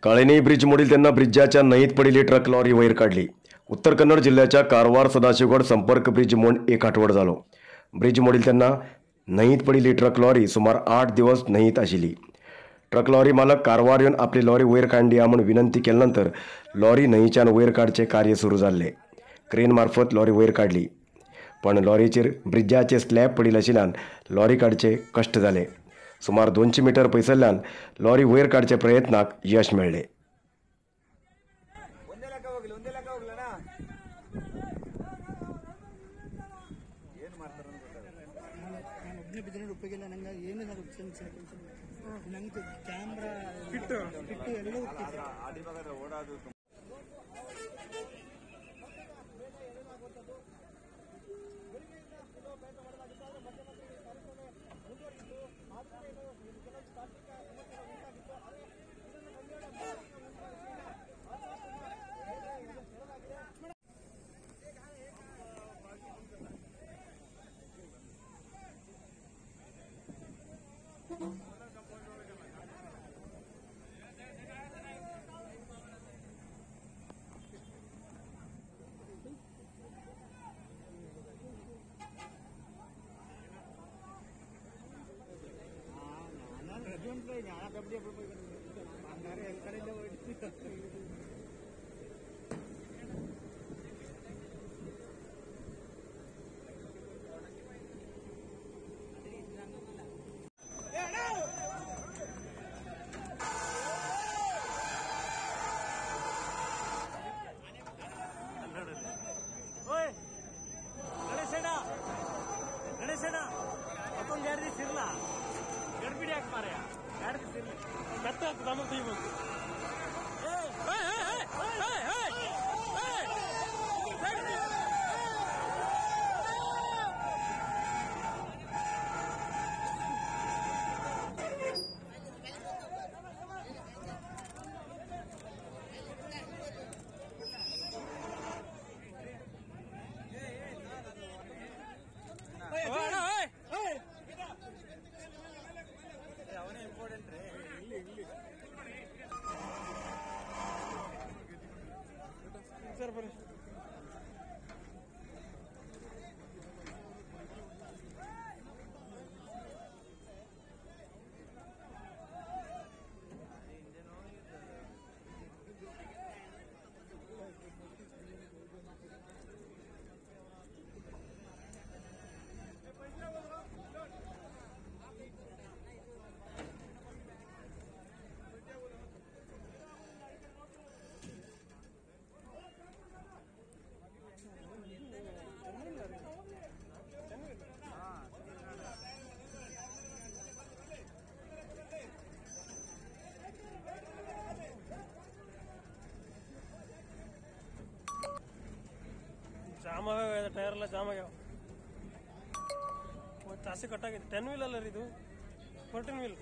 काळेनी bridge मोडील तेन्ना ब्रिजाच्या न्हंयेंत पडिल्ली ट्रक लॉरी वयर काडली. उत्तर कन्नड जिल्ल्याच्या कारवार सदाशिवगड संपर्क ब्रिज मोड एक आठवड जालो. ब्रिज मोडील तेन्ना न्हंयेंत पडिल्ली ट्रक लॉरी सुमार 8 दिवस न्हंयेंत आशिल्ली. ट्रक लॉरी मालक कारवार येवन आपली लॉरी वयर काडली म्हूण विनंती केले नंतर लॉरी न्हंयेच्यान वयर काडचें कार्य सुरू जाल्लें. क्रेन मार्फत लॉरी वयर काडली, पण लॉरीचेर ब्रिजाचे स्लॅब पडिल्ले आशिल्ल्यान लॉरी काडचे कश्ट जाले. सुमार 200 मीटर पयसल्ल्यान लॉरी वयर काडच्या प्रयत्नाक यश मेळ्ळें. ಜಾಮ್ ಟೈರ್ ಎಲ್ಲ ಜಾಮ್ ಆಗ್ಯಾವ, ಜಾಸ್ತಿ ಕಟ್ಟಾಗೈತೆ. 10 ವೀಲ್ ಅಲ್ಲ ರೀ ಇದು, 14 ವೀಲ್.